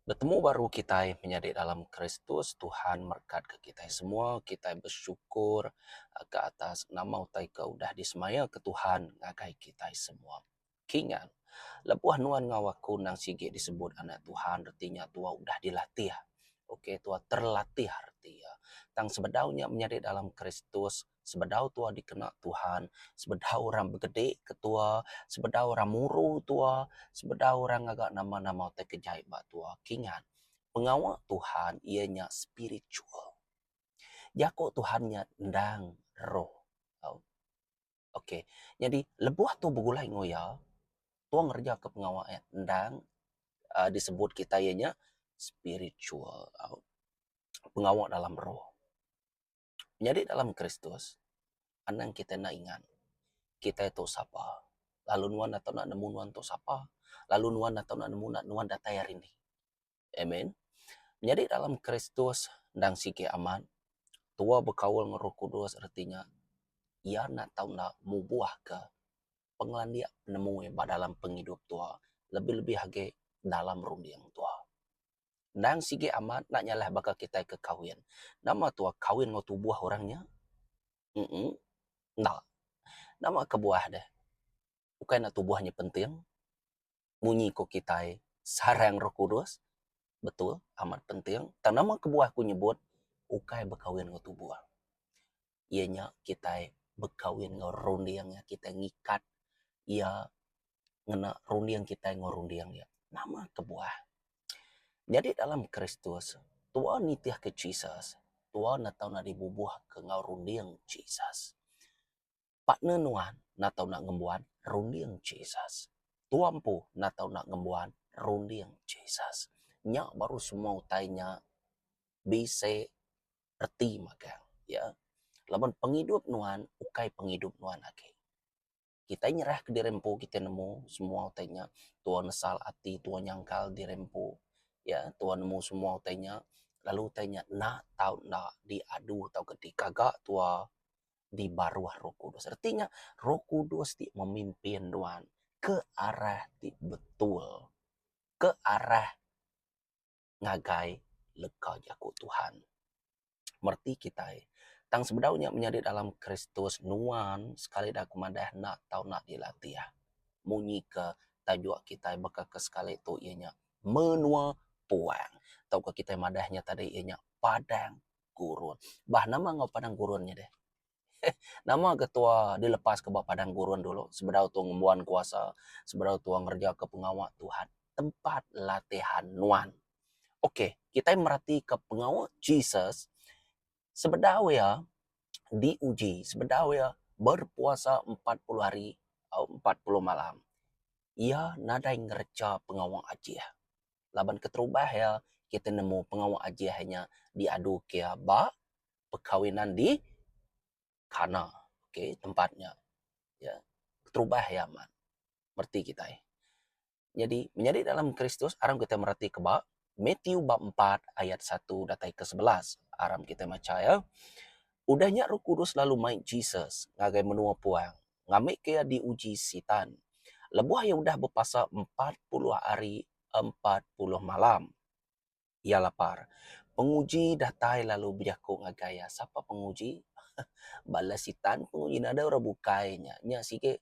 Betemu baru kitai menyadi dalam Kristus Tuhan merekat ke kitai semua kitai besyukur ke atas nama utai ke udah disemaya ke Tuhan ngagai kitai semua. Kingat, lebuh nuan enggau aku endang sigi disebut anak Tuhan reti nya tua udah dilatih. Ok tua terlatih reti iya. Tang sebedau nya menyadi dalam Kristus sebedau tua dikena Tuhan, sebedau orang begedi ke tua, sebedau orang muru tua, sebedau orang ngaga nama-nama utai ke jai ba tua. Kingat, pengawa Tuhan iya nya spiritual. Jaku Tuhan nya endang roh. Au. Okey. Nyadi lebuh tu begulai enggau iya, tua ngereja ke pengawa iya endang uhh disebut kitai iya nya spiritual. Au. Pengawa dalam roh. Nyadi dalam Kristus, anang kitai enda ingat kitai tu sapa lalu nuan enda tau enda nemu nuan tu sapa lalu nuan enda tau enda nemu nuan datai ari ni. Amen. Nyadi dalam Kristus endang sigi amat tua bekaul enggau Roh Kudus reti nya iya enda tau enda mubuhka pengelandik penemu ba dalam pengidup tua lebih-lebih agi dalam runding tua. Endang sigi amat enda nyalah baka kitai ke kawin. Nama tua kawin enggau tubuh orang nya? Emm enda. Nama kebuah deh? Ukai enda tubuh nya penting. Munyi ko kitai sarang roh kudus betul amat penting tang nama kebuah ku nyebut ukai bekawin enggau tubuh. Iya nya kitai bekawin enggau runding iya kitai ngikat iya ngena runding kitai enggau runding iya. Nama kebuah? Nyadi dalam Kristus, tua nitihka Jesus, tua enda tau enda dibubuhka enggau runding Jesus. Partner nuan enda tau enda ngembuan runding Jesus. Tua empu enda tau enda ngembuan runding Jesus. Nya baru semua utai nya bisi reti magang. Ya. Laban pengidup nuan ukai pengidup nuan agi. Kitai nyerah ke diri empu kitai nemu semua utai nya tua nesal ati tua nyangkal diri empu ya tua nemu semua utai nya lalu utai nya enda tau enda diadu tauka digaga tua di baruh Roh Kudus. Reti nya Roh Kudus ti memimpin nuan ke arah ti betul ke arah ngagai leka jaku Tuhan. Mereti kitai. Tang sebedau nya menyadi dalam Kristus nuan sekali da aku madah enda tau enda dilatih. Munyi ke tajuk kitai baka ke sekali tu iya nya menua puang tauka kitai madah nya tadi iya nya padang gurun. Bah nama enggau padang gurun nya deh. Nama ga tua dilepas ke ba padang gurun dulu sebedau tua ngembuan kuasa, sebedau tua ngereja ke pengawa Tuhan. Tempat latihan nuan. Okey, kitai meratika pengawa Jesus sebedau iya diuji, sebedau iya berpuasa 40 hari 40 malam. Iya nadai ngereja pengawa ajih. Laban keterubah iya kitai nemu pengawa ajih nya diadu ke iya ba perkahwinan di Kana ok tempat nya ya keterubah iya amat mereti kitai. Nyadi menyadi dalam Kristus aram kitai mereti ke ba Matthew bab empat ayat satu datai ke 11 aram kitai macha iya. Udah nya Roh Kudus lalu mai Jesus ngagai menua puang ngambika iya diuji Sitan. Lebuh iya udah bepasa 40 hari 40 malam. Iya lapar. Penguji datai lalu bejaku ngagai iya. Sapa penguji? Bala sitan penguji nadai orang bukai nya. Nya sigi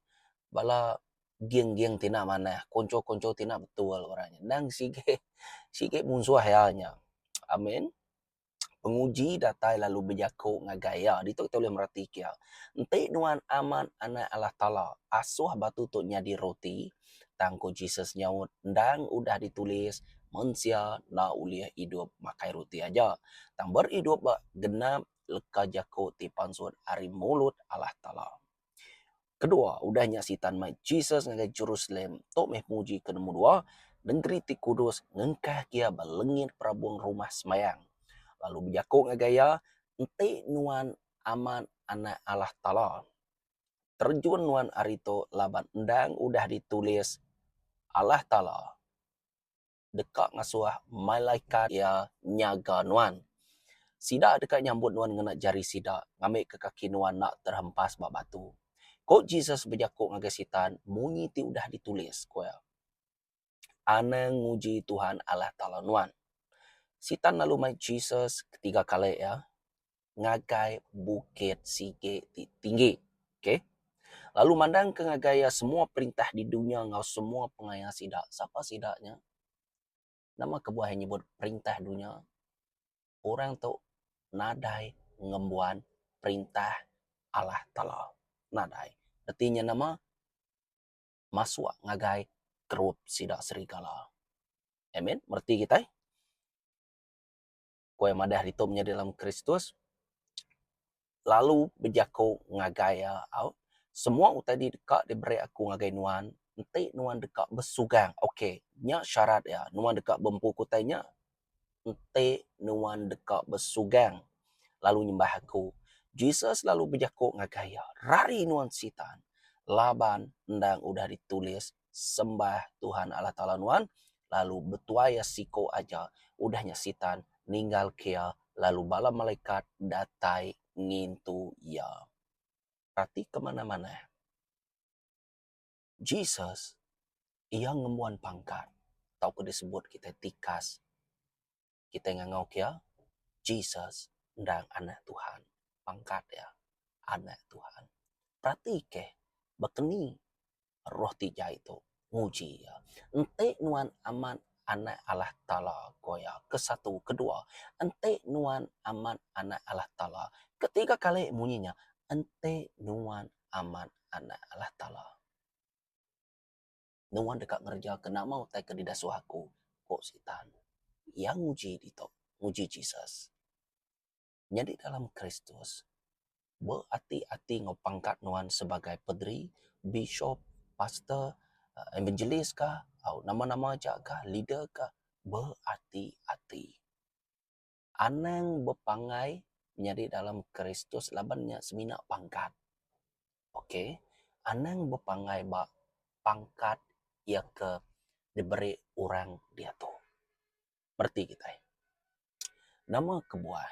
bala geng-geng ti enda manah, konco-konco ti enda betul orang nya. Endang sigi sigi munsuh iya nya. Amin. Penguji datai lalu bejaku ngagai iya. Ditu kitai ulih meratika iya. Enti nuan amat Anak Allah Taala, asuh batu tu nyadi roti. Tang ku Jesus nyaut, Endang udah ditulis, mensia enda ulih idup makai roti aja, tang beridup ba genap leka jaku ti pansut ari mulut Allah Taala. Kedua, udah nya Sitan mai Jesus ngagai Jerusalem. Tu meh penguji ke nombor dua, nengeri ti kudus ngengkahka iya ba lengit perabung rumah sembayang. Lalu bejaku ngagai iya, Enti nuan amat Anak Allah Taala, terejun nuan ari tu laban endang udah ditulis Allah Taala. deka ngasuh malaikat iya nyaga nuan. Sida deka nyambut nuan ngena jari sida, ngambika kaki nuan enda terhempas ba batu. Ku Jesus bejaku ngagai Sitan, Munyi ti udah ditulis, ku iya, Anang nguji Tuhan Allah Taala nuan. Sitan lalu mai Jesus ketiga kali iya ngagai bukit sigi ti tinggi. Okay. Lalu mandangka ngagai iya semua perintah di dunya enggau semua pengaya sida. Sapa sida nya? Nama kebuah iya nyebut perintah dunya? Orang tu nadai ngembuan perintah Allah Taala. Nadai. Reti nya nama? Masuk ngagai kerup sida serigala. Amen. Mereti kitai? Ku iya madah ditu menyadi dalam Kristus lalu bejaku ngagai iya au semua utai ti deka diberi aku ngagai nuan enti nuan deka besugang ok nya syarat iya nuan deka bempu ke utai nya enti nuan deka besugang lalu nyembah aku. Jesus lalu bejaku ngagai iya rari nuan sitan laban endang udah ditulis sembah Tuhan Allah Taala nuan lalu betuai iya siko aja udah nya sitan ninggal ke iya lalu bala malaikat datai ngintu iya. Peratika manah-manah. Jesus iya ngembuan pangkat tauka disebut kitai tikas. Kitai ngangau ke iya Jesus endang anak Tuhan. Pangkat iya anak Tuhan. Peratika baka ni roh ti jai tu nguji iya. Enti nuan amat anak Allah Taala ko iya. Kesatu, kedua, enti nuan amat anak Allah Taala. Ketiga kali munyi nya, enti nuan amat anak Allah Taala. Nuan deka ngereja ke nama utai ke didasuh aku, ko Sitan. Iya nguji ditu, nguji Jesus. Nyadi dalam Kristus, beati-ati enggau pangkat nuan sebagai pederi, bishop, pastor, evangelist ka, au nama-nama aja ka, leader ka, beati-ati. Anang bepanggai nyadi dalam Kristus laban nya semina pangkat. Ok, anang bepanggai ba pangkat iya ke diberi orang diatu. Mereti kitai. Nama kebuah?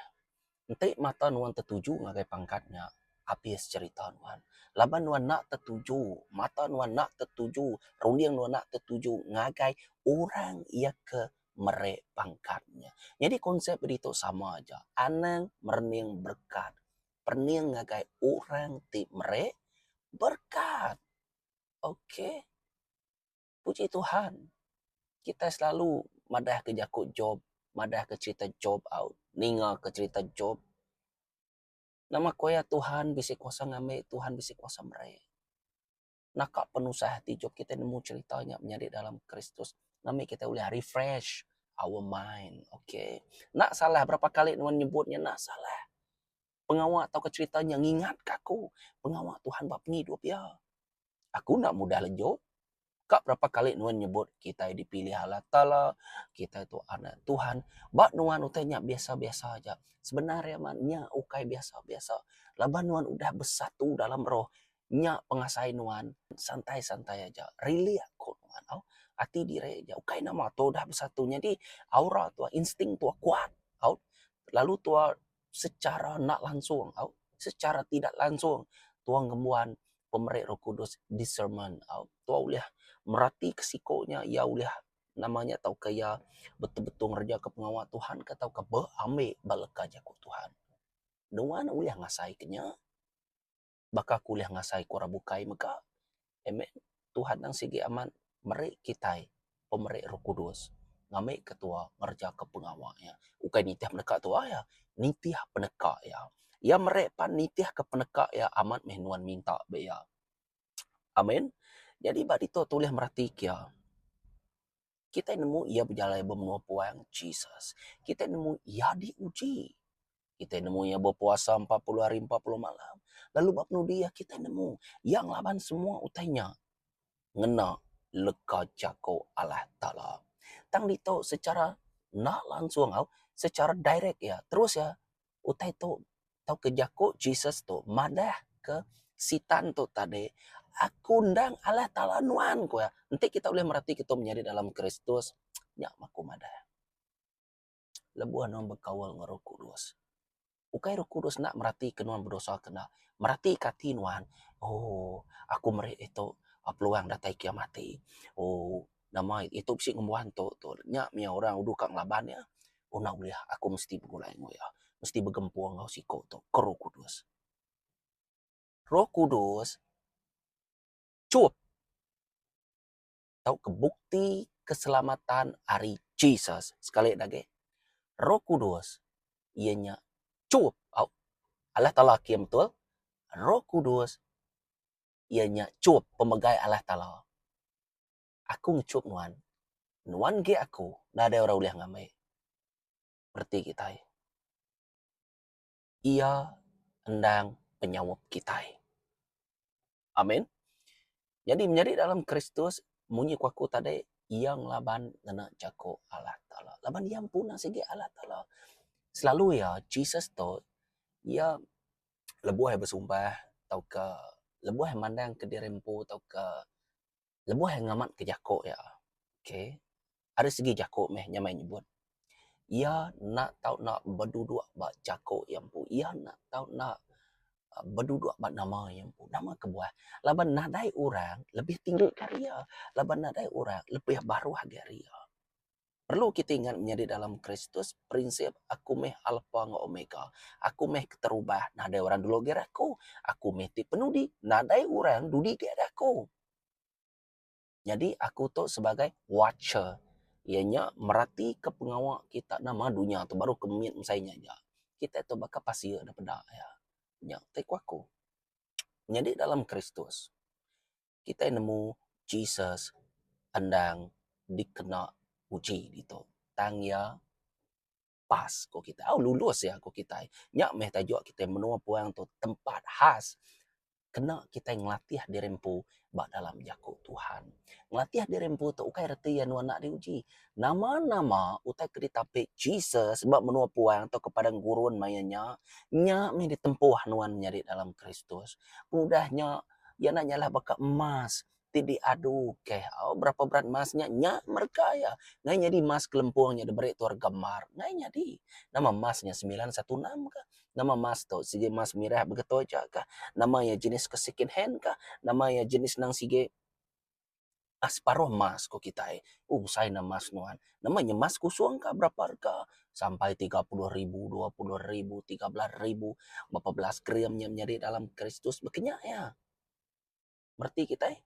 Enti mata nuan tetuju ngagai pangkat nya, abis cherita nuan. Laban nuan enda tetuju, mata nuan enda tetuju, runding nuan enda tetuju ngagai orang iya ke meri pangkat nya. Nyadi konsep ditu sama aja. Anang merening berekat. Perening ngagai orang ti meri berekat. Okay. Puji Tuhan, kitai selalu madahka jaku Job, madahka cherita Job au, ningaka cherita Job. Nama ku iya Tuhan bisi kuasa ngambi, Tuhan bisi kuasa meri. Naka penusah ati Job kitai nemu cherita nya menyadi dalam Kristus ngambi kitai ulih refresh our mind. Okay. Enda salah berapa kali nuan nyebut nya enda salah. Pengawa tauka cherita nya ngingatka aku pengawa Tuhan ba pengidup iya. Aku enda mudah lejuk. Ka berapa kali nuan nyebut kitai dipilih Allah Taala, kitai tu anak Tuhan. Ba nuan utai nya biasa-biasa aja. Sebenar iya man nya ukai biasa-biasa. Laban nuan udah besatu dalam roh, nya pengasai nuan santai-santai aja. Relek ku nuan au. Ati diri aja ukai nama tu udah besatu nyadi aura tuah insting tuah kuat au. Lalu tuah secara enda langsung au secara tidak langsung tuah ngembuan pemeri roh kudus discernment au tuah ulih merati ke siko nya iya ulih nama nya tauka iya betul betul ngereja ke pengawa Tuhan ke tauka beambi ba leka jaku Tuhan. Nuan ulih ngasai ke nya baka aku ulih ngasai ke orang bukai mega. Amen. Tuhan nang sigi amat meri kitai pemeri Roh Kudus ngambi ke tua ngereja ke pengawa iya. Ukai nitih peneka tua iya, nitih peneka iya. Iya meri pan nitih ke peneka iya amat meh nuan minta ba iya. Amen. Jadi ba ditu tulih mereti kia. Kitai nemu iya bejalai ba menua puang Jesus. Kitai nemu iya diuji. Kitai nemu iya bepuasa 40 hari 40 malam. Lalu ba penudi iya kitai nemu iya ngelaban semua utai nya ngena leka jaku Allah Taala. Tang ditu secara enda langsung au, secara direct iya terus iya utai tu tauka jaku Jesus tu madah ke Sitan tu tadi aku endang Allah Taala nuan ku iya. Enti kita ulih mereti kitu menyadi dalam Kristus nya meh aku madah. Lebuh nuan bekaul enggau Roh Kudus. Ukai Roh Kudus enda mereti ke nuan bedosa ke enda. Mereti ke ati nuan ooh aku meri itu peluang datai ke iya mati ooh nama itu bisi ngembuan tu tu nya mih orang udu ka ngelaban iya. Oh enda ulih, aku mesti begulai enggau iya, mesti begempung enggau siko tu, ku Roh Kudus. Roh Kudus chup tauka bukti keselamatan ari Jesus. Sekali da agi, Roh Kudus iya nya chup au Allah Taala akim betul. Roh Kudus iya nya chup pemegai Allah Taala. Aku ngechup nuan, nuan gi aku nadai orang ulih ngambi. Reti kitai. Iya endang penyaup kitai. Amin. Nyadi menyadi dalam Kristus munyi ku aku tadi iya ngelaban ngena jaku Allah Taala. Laban iya empu enda sigi Allah Taala. Selalu iya Jesus tu iya lebuh iya besumpah tauka lebuh iya mandang ke diri empu tauka lebuh iya ngamat ke jaku iya okay ari segi jaku meh nyamai nyebut iya enda tau enda beduduk ba jaku iya empu iya enda tau enda beduduk ba nama iya empu. Nama kebuah laban nadai orang lebih tinggi ke ari iya laban nadai orang lebih baruh agi ari iya. Perlu kita ingat menyadi dalam Kristus prinsip aku meh Alpha enggau Omega. Aku meh keterubah nadai orang dulu agi ari aku. Aku meh ti penudi nadai orang dudi agi ari aku. Nyadi aku tu sebagai watcher iya nya meratika pengawa kita nama dunya tu baru ke mit mesai nya aja. Kita tu baka pasir da peda iya. Nya ti ku aku. Nyadi dalam Kristus kitai nemu Jesus endang dikena uji ditu. Tang iya pas ku kitai. Au lulus iya ku kitai. Nya meh tajuk kitai menua puang tu tempat khas kena kitai ngelatih diri empu ba dalam jaku Tuhan. Ngelatih diri empu tu ukai reti iya nuan enda diuji. Nama-nama utai ke ditapi Jesus ba menua puang tauka padang gurun maya nya, nya meh ditempuh nuan nyadi dalam Kristus. Pengudah nya Iya enda nyalah baka emas ti diadu keh. Au berapa berat emas nya, nya mereka iya. Ngai nyadi emas kelempung nya diberi tu rega mar. Ngai nyadi. Nama emas nya 916 kah? Nama emas tu sigi emas mirah begitu aja kah? Nama iya jenis ke second hand kah? Nama iya jenis nang sigi Ah separuh emas ku kitai. Uh besai enda emas nuan. Nama nya emas kusung ka berapa rega sampai 30 ribu, 20 ribu, 13 ribu, berapa belas gram nya menyadi dalam Kristus baka nya iya. Mereti kitai?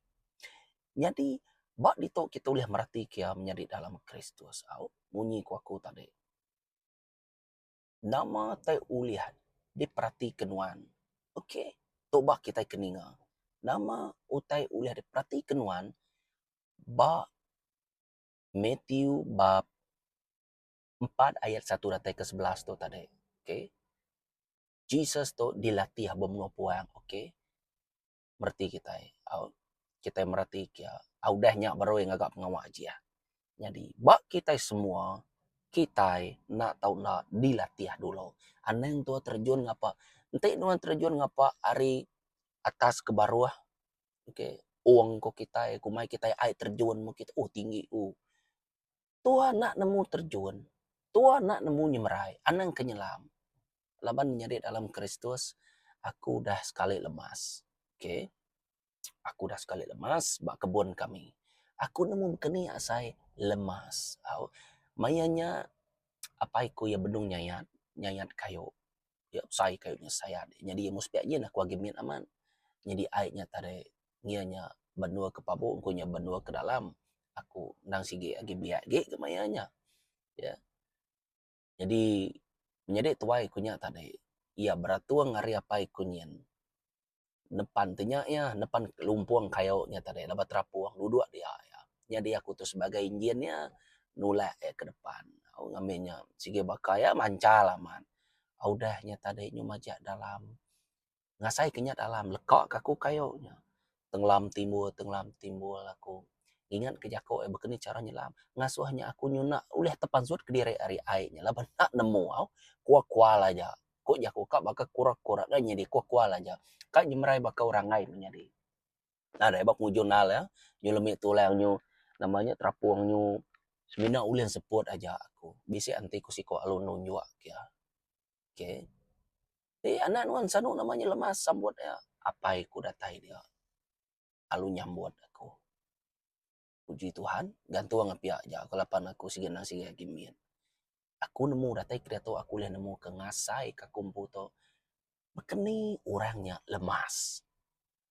Nyadi ba ditu kita ulih mereti ke iya menyadi dalam Kristus au munyi ku aku tadi. Nama tai ulih diperatika nuan? Ok, tu ba kitai ke ninga. Nama utai ulih diperatika nuan ba Matthew bab 4 ayat 1 datai ke 11 tu tadi. Ok. Jesus tu dilatih ba menua puang. Ok. Mereti kitai. Au kitai mereti ke udah nya baru iya ngaga pengawa aja. Nyadi ba kitai semua kitai enda tau enda dilatih dulu. Anang tua terjun ngapa enti nuan terjun ngapa ari atas ke baruh okay ong ko kitai kumbai kitai ai terjun meh kitai oh tinggi oh. Tua enda nemu terjun tua enda nemu nyemerai anang ke nyelam. Laban menyadi dalam Kristus aku udah sekali lemas. Okay. Aku udah sekali lemas ba kebun kami. Aku nemu baka ni asai lemas. Au maya nya apai ku iya benung nyayat, nyayat kayu. Iya besai kayu nya sayat. Nyadi mung sepiak nyin aku agi mit amat. Nyadi ai nya tadi ngia nya benua ke pabu ku nya benua ke dalam. Aku endang sigi agi biak agi ke maya nya. Ya. Nyadi menyadi tuai ku nya tadi iya beratung ari apai ku nyin nepan ti nya iya nepan lumpung kayu nya tadi laban terapung duduk dia iya. Nyadi aku tu sebagai enjin iya nulak iya ke depan ngambi nya sigi baka iya manchal amat. Udah nya tadi nyu majak dalam. Ngasai ke nya dalam leka ke aku kayu nya. Tenggelam timbul tenggelam timbul aku. Ngingat ke jaku ai baka ni chara nyelam. Ngasuh nya aku nyuna ulih tepansut kediri ari ai nya laban enda nemu au. Kual kual aja. Ku jaku ka baka kura kura enda nyadi kual kual aja. Ka nyemerai baka orang ai meh nyadi. Nadai ba pengujung nal iya nyu lemi tulang nyu nama nya terapung nyu semina ulih seput aja aku. Bisi enti ku siko lalu nunjuk ke iya. Okay. Ti anak nuan sanu nama nya lemas sambut iya. Apai ku datai dia lalu nyambut aku. Puji Tuhan gantung pia aja aku laban aku sigi nang sigi agi mit. Aku nemu datai ke diatu aku ulih nemu ke ngasai ke aku empu tu baka ni orang nya lemas.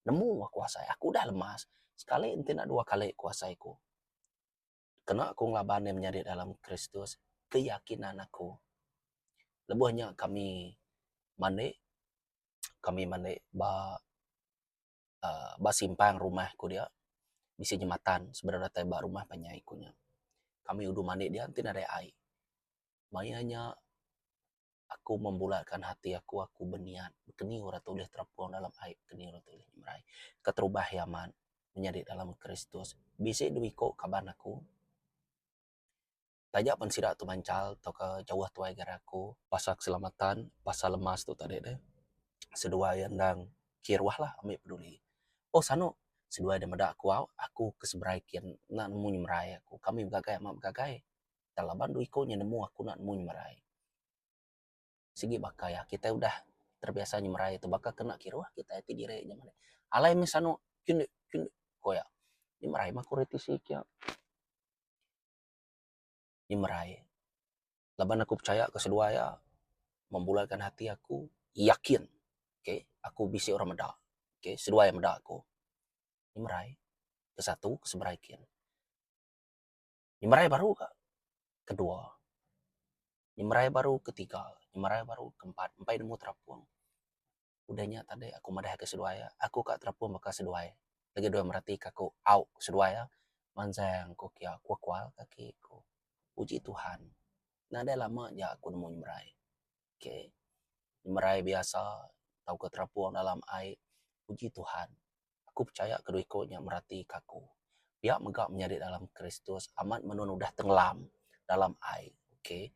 Nemu aku asai, aku udah lemas sekali enti enda dua kali ku asai ku. Kena ku ngelaban iya menyadi dalam Kristus keyakinan aku. Lebuh nya kami mandi, kami mandi ba uhh ba simpang rumah ku dia bisi jematan sebedau datai ba rumah panjai ku nya. Kami udu mandi dia enti nadai ai. Maya nya aku membulatkan hati aku, aku beniat bekeni orang tu ulih terapung dalam ai bekeni orang tu ulih nyemerai. Keterubah iya amat menyadi dalam Kristus bisi dua iko kaban aku. Taja pen sida tu manchal tauka jauh tuai gari aku pasal keselamatan pasal lemas tu tadi deh seduai iya endang kiruh lah ami peduli. Oh sanu seduai da meda aku au aku ke seberai kin enda nemu nyemerai aku kami begagai amat begagai tang laban dua iko nya nemu aku enda nemu nyemerai. Sigi baka iya kitai udah terbiasa nyemerai tu baka kena kiruh kitai ti diri nya meh. Alai meh sanu kin kin ku iya nyemerai mah ku reti sik iya. Nyemerai laban aku pechaya ke seduai iya membulatkan hati aku yakin okay aku bisi orang meda okay seduai meda aku nyemerai ke satu ke seberai kin nyemerai baru ka kedua nyemerai baru ketiga nyemerai baru keempat empai nemu terapung. Udah nya tadi aku madah ke seduai iya, aku ka terapung baka seduai. Lagi dua mereti ka aku au seduai iya mansang ku kiya ku kual kaki ku. Puji Tuhan nadai lama ja aku nemu nyemerai. Okay nyemerai biasa tauka terapung dalam ai puji Tuhan aku pechaya ke dua iko nya mereti ka aku. Pia mega menyadi dalam Kristus amat menun udah tenggelam dalam ai. Okay.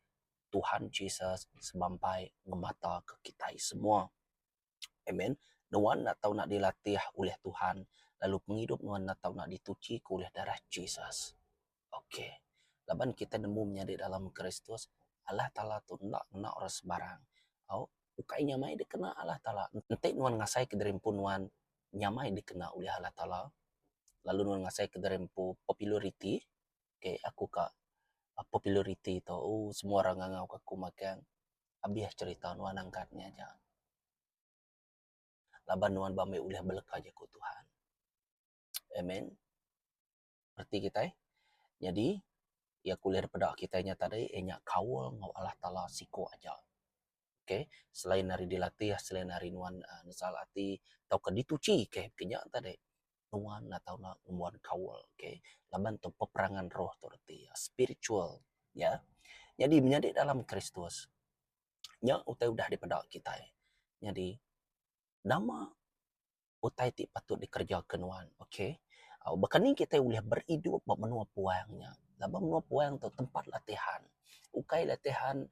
Tuhan Jesus semampai ngemata ke kitai semua. Amen. Nuan enda tau nak dilatih ulih Tuhan lalu pengidup nuan enda tau nak dituchi ke ulih darah Jesus. Okey. Laban kitai nemu menyadi dalam Kristus, Allah Taala tu enda ngena orang sebarang. Au, ukai nyamai dikena Allah Taala. Enti nuan ngasai ke diri empu nuan nyamai dikena ulih Allah Taala lalu nuan ngasai ke diri empu populariti, Okay, aku ka populariti tu ooh semua orang ngangau ka aku magang abih cerita nuan angkat nya aja. Laban nuan ba meh ulih beleka jaku Tuhan. Amen. Reti kitai nyadi iya ke ulih dipeda kitai nya tadi iya nya kaul enggau Allah Taala siko aja. Okay, selain ari dilatih selain ari nuan nesal ati tauka dituchi ke nya tadi. Nuan enda tau enda ngembuan kaul okay laban tu peperangan roh tu reti iya spiritual ya. Nyadi menyadi dalam Kristus nya utai udah dipeda kitai. Nyadi nama utai ti patut dikereja ke nuan okay. Baka ni kitai ulih beridup ba menua puang nya laban menua puang tu tempat latihan ukai latihan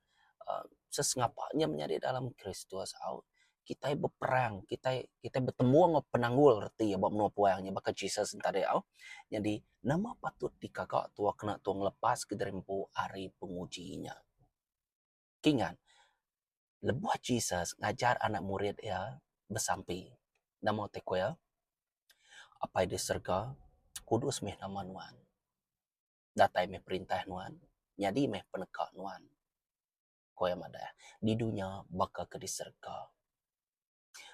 uhh sesengapa nya menyadi dalam Kristus au. Kitai beperang, kitai kitai betemu enggau penanggul reti iya ba menua puang nya baka Jesus enti tadi au. Nyadi nama patut dikaga tuwa kena tuwa ngelepaska diri empu ari penguji nya. Kingat, lebuh Jesus ngajar anak murid iya besampi, nama utai ku iya? Apai di serega, kudus meh nama nuan. Datai meh perintah nuan, nyadi meh peneka nuan. Ku iya madah, di dunya baka ke di serega.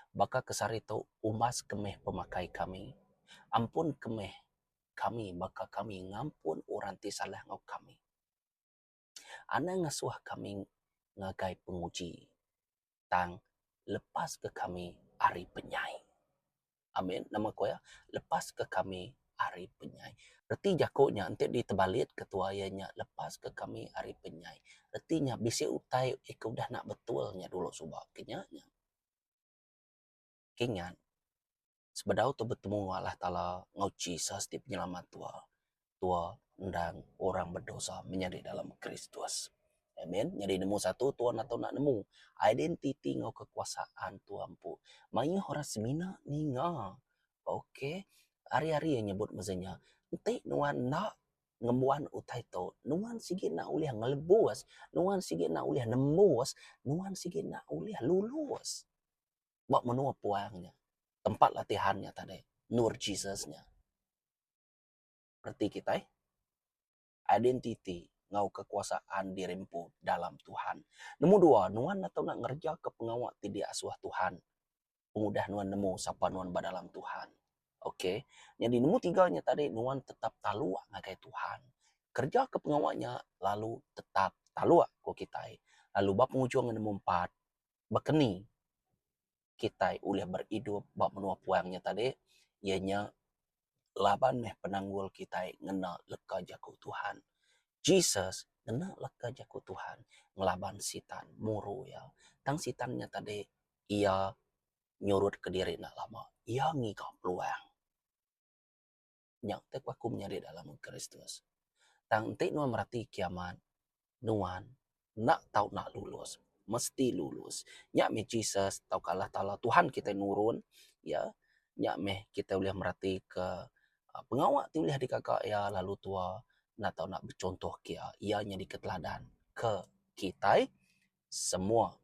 Baka ke sehari tu, umbas ke meh pemakai kami. Ampun ke meh kami baka kami ngampun orang ti salah enggau kami. Anang ngasuh kami ngagai penguji, tang lepaska kami ari penyai. Amin. Nama ku iya? Lepaska kami ari penyai. Reti jaku nya enti ditebalit ketua iya nya lepaska kami ari penyai. Reti nya bisi utai ke udah nak betul nya dulu suba ke nya nya. Kingat sebedau tu betemu enggau Allah Taala enggau Jesus ti penyelamat tua. Tua endang orang bedosa menyadi dalam Kristus. Amen. Nyadi nemu satu tua enda tau nak nemu identiti enggau kekuasaan tua empu. Mayuh orang semina ninga. Okey. Hari-hari iya nyebut masa nya. Enti nuan enda ngembuan utai tu, nuan sigi enda ulih ngelebus, nuan sigi enda ulih nembus, nuan sigi enda ulih lulus ba menua puang nya. Tempat latihan nya tadi, endur Jesus nya. Reti kitai identiti. enggau kekuasaan diri empu dalam Tuhan. Nombor dua, nuan enda tau enda ngerejaka pengawa ti diasuh Tuhan pengudah nuan nemu sapa nuan ba dalam Tuhan. Ok. Nyadi nombor tiga nya tadi nuan tetap taluk ngagai Tuhan. Kerejaka pengawa nya lalu tetap taluk ku kitai. Lalu ba pengujung nombor empat, baka ni kitai ulih beridup ba menua puang nya tadi iya nya laban meh penanggul kitai ngena leka jaku Tuhan. Jesus ngena leka jaku Tuhan ngelaban sitan muru iya. Tang sitan nya tadi iya nyurut kediri enda lama. Iya ngiga peluang. Nya te ku aku menyadi dalam Kristus. Tang enti nuan mereti kiamat, nuan enda tau enda lulus. Mesti lulus. Nya meh Jesus tauka Allah Taala Tuhan kitai nurun ya. Nya meh kitai ulih mereti ke pengawa ti ulih digaga iya lalu tua enda tau enda bechuntoh ke iya. Iya nyadi ke teladan ke kitai semua.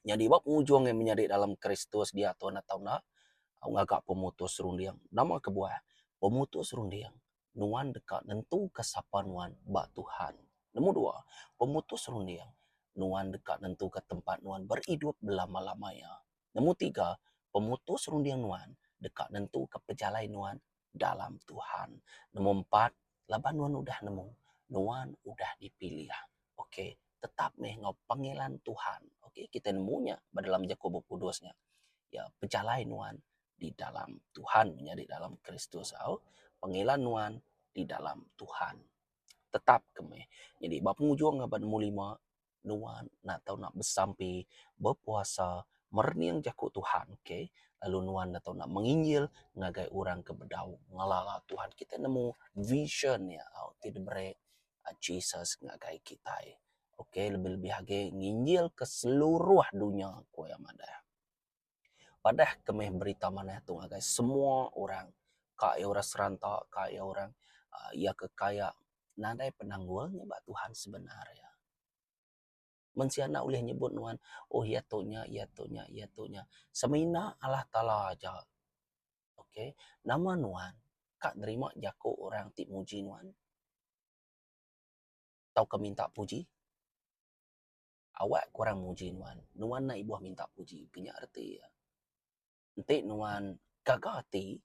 Nyadi ba pengujung iya menyadi dalam Kristus dia tu enda tau enda ngaga pemutus runding. Nama kebuah? Pemutus runding nuan deka nentuka sapa nuan ba Tuhan. Nombor dua, pemutus runding nuan deka nentuka tempat nuan beridup belama-lama iya. Nombor tiga, pemutus runding nuan deka nentuka pejalai nuan dalam Tuhan. Nombor empat, laban nuan udah nemu, nuan udah dipilih. Ok, tetap meh enggau panggilan Tuhan. Ok, kitai nemu nya ba dalam jaku Bup Kudus nya. Ya, pejalai nuan di dalam Tuhan menyadi dalam Kristus au. Panggilan nuan di dalam Tuhan. Tetap ke meh. Nyadi ba pengujung ba nombor lima, nuan enda tau nak besampi, bepuasa, merening jaku Tuhan ok lalu nuan enda tau nak menginjil ngagai orang ke bedau ngelala Tuhan. Kitai nemu vision iya ti diberi Jesus ngagai kitai ok lebih-lebih agi nginjil ke seluruh dunya ku iya madah. Padah ke meh berita manah tu ngagai semua orang ka iya orang seranta ka iya orang uhh iya ke kaya nadai penanggul nya ba Tuhan sebenar iya. Mensia enda ulih nyebut nuan oh iya tu nya iya tu nya iya tu nya semina Allah Taala aja. Ok nama nuan ka nerima jaku orang ti muji nuan tauka minta puji. Awak ke orang muji nuan. Nuan enda ibuh minta puji. Ke nya reti iya. Enti nuan gaga ati,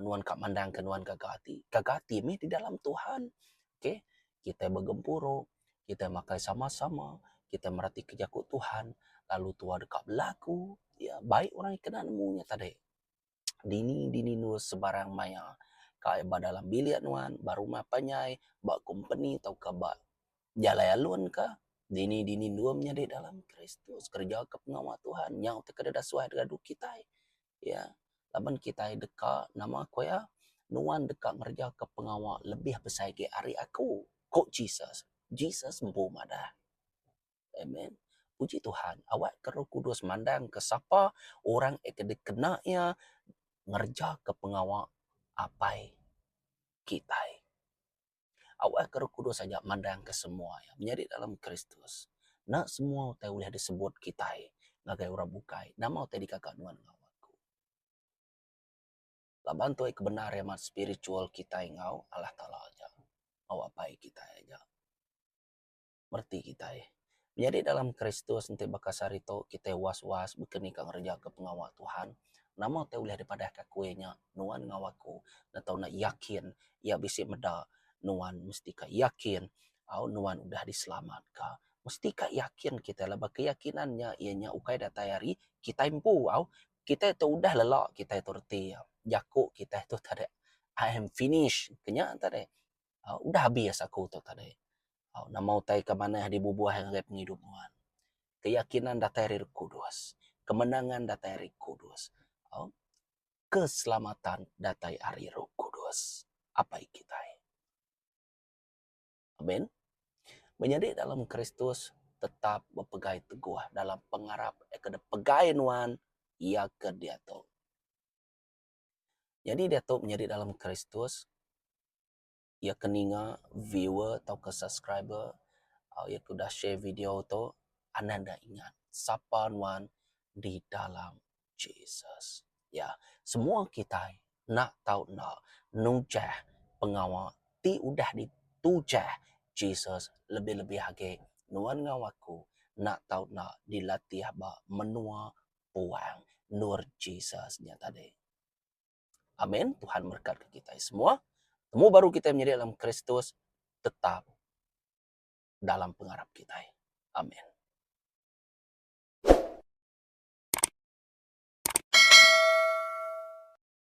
nuan ka mandangka nuan gaga ati, gaga ati mih di dalam Tuhan. Okay. Kitai begempuru, kitai makai sama-sama, kitai meratika jaku Tuhan lalu tua deka belagu. Ya, baik orang kena nemu nya tadi. Dini dini endur sebarang maya ka ba dalam bilik nuan, ba rumah panjai, ba kompeni tauka ba jalai alun ka dini dini endur menyadi dalam Kristus kereja ka pengawa Tuhan nyau te kada suah dadu kitai ya laban kitai deka nama ku iya nuan deka ngereja ka pengawa lebih besai agi ari aku ku Jesus. Jesus empu madah. Amen. Puji Tuhan, awak ke Roh Kudus mandang ke sapa orang ke dikena iya ngereja ke pengawa Apai kitai. Awak ke Roh Kudus aja mandang ke semua iya menyadi dalam Kristus. Enda semua utai ulih disebut kitai ngagai orang bukai. Nama utai digaga nuan enggau aku. Laban tu ai kebendar iya amat spiritual kitai enggau Allah Taala aja. Enggau Apai kitai aja. Mereti kitai. Menyadi dalam Kristus enti baka sehari tu kitai was-was baka ni ka ngerejaka pengawa Tuhan. Nama ti ulih dipadahka aku iya nya nuan enggau aku enda tau enda yakin iya bisi meda nuan mesti ka yakin au nuan udah diselamatka. Mesti ka yakin kitai laban keyakinan nya iya nya ukai datai ari kitai empu au. Kitai tu udah lelak kitai tu reti iya jaku kitai tu tadi I am finish ke nya tadi. Udah abis aku tu tadi. Nama utai ke manah dibubuh ngagai pengidup nuan. Keyakinan datai ari Roh Kudus. Kemenangan datai ari Kudus. Keselamatan datai ari Roh Kudus. Apai kitai. Amen. Menyadi dalam Kristus tetap bepegai teguh dalam pengarap ke dipegai nuan iya ke diatu. Nyadi diatu menyadi dalam Kristus iya ke ninga viewer tauka subscriber iya ke udah share video tu anang enda ingat sapa nuan di dalam Jesus. Ya semua kitai enda tau enda nujah pengawa ti udah ditujah. Jesus lebih-lebih agi nuan enggau aku enda tau enda dilatih ba menua puang endur Jesus nya tadi. Amin. Tuhan merekatka kitai semua. Temu baru kitai menyadi dalam Kristus tetap dalam pengarap kitai. Amin.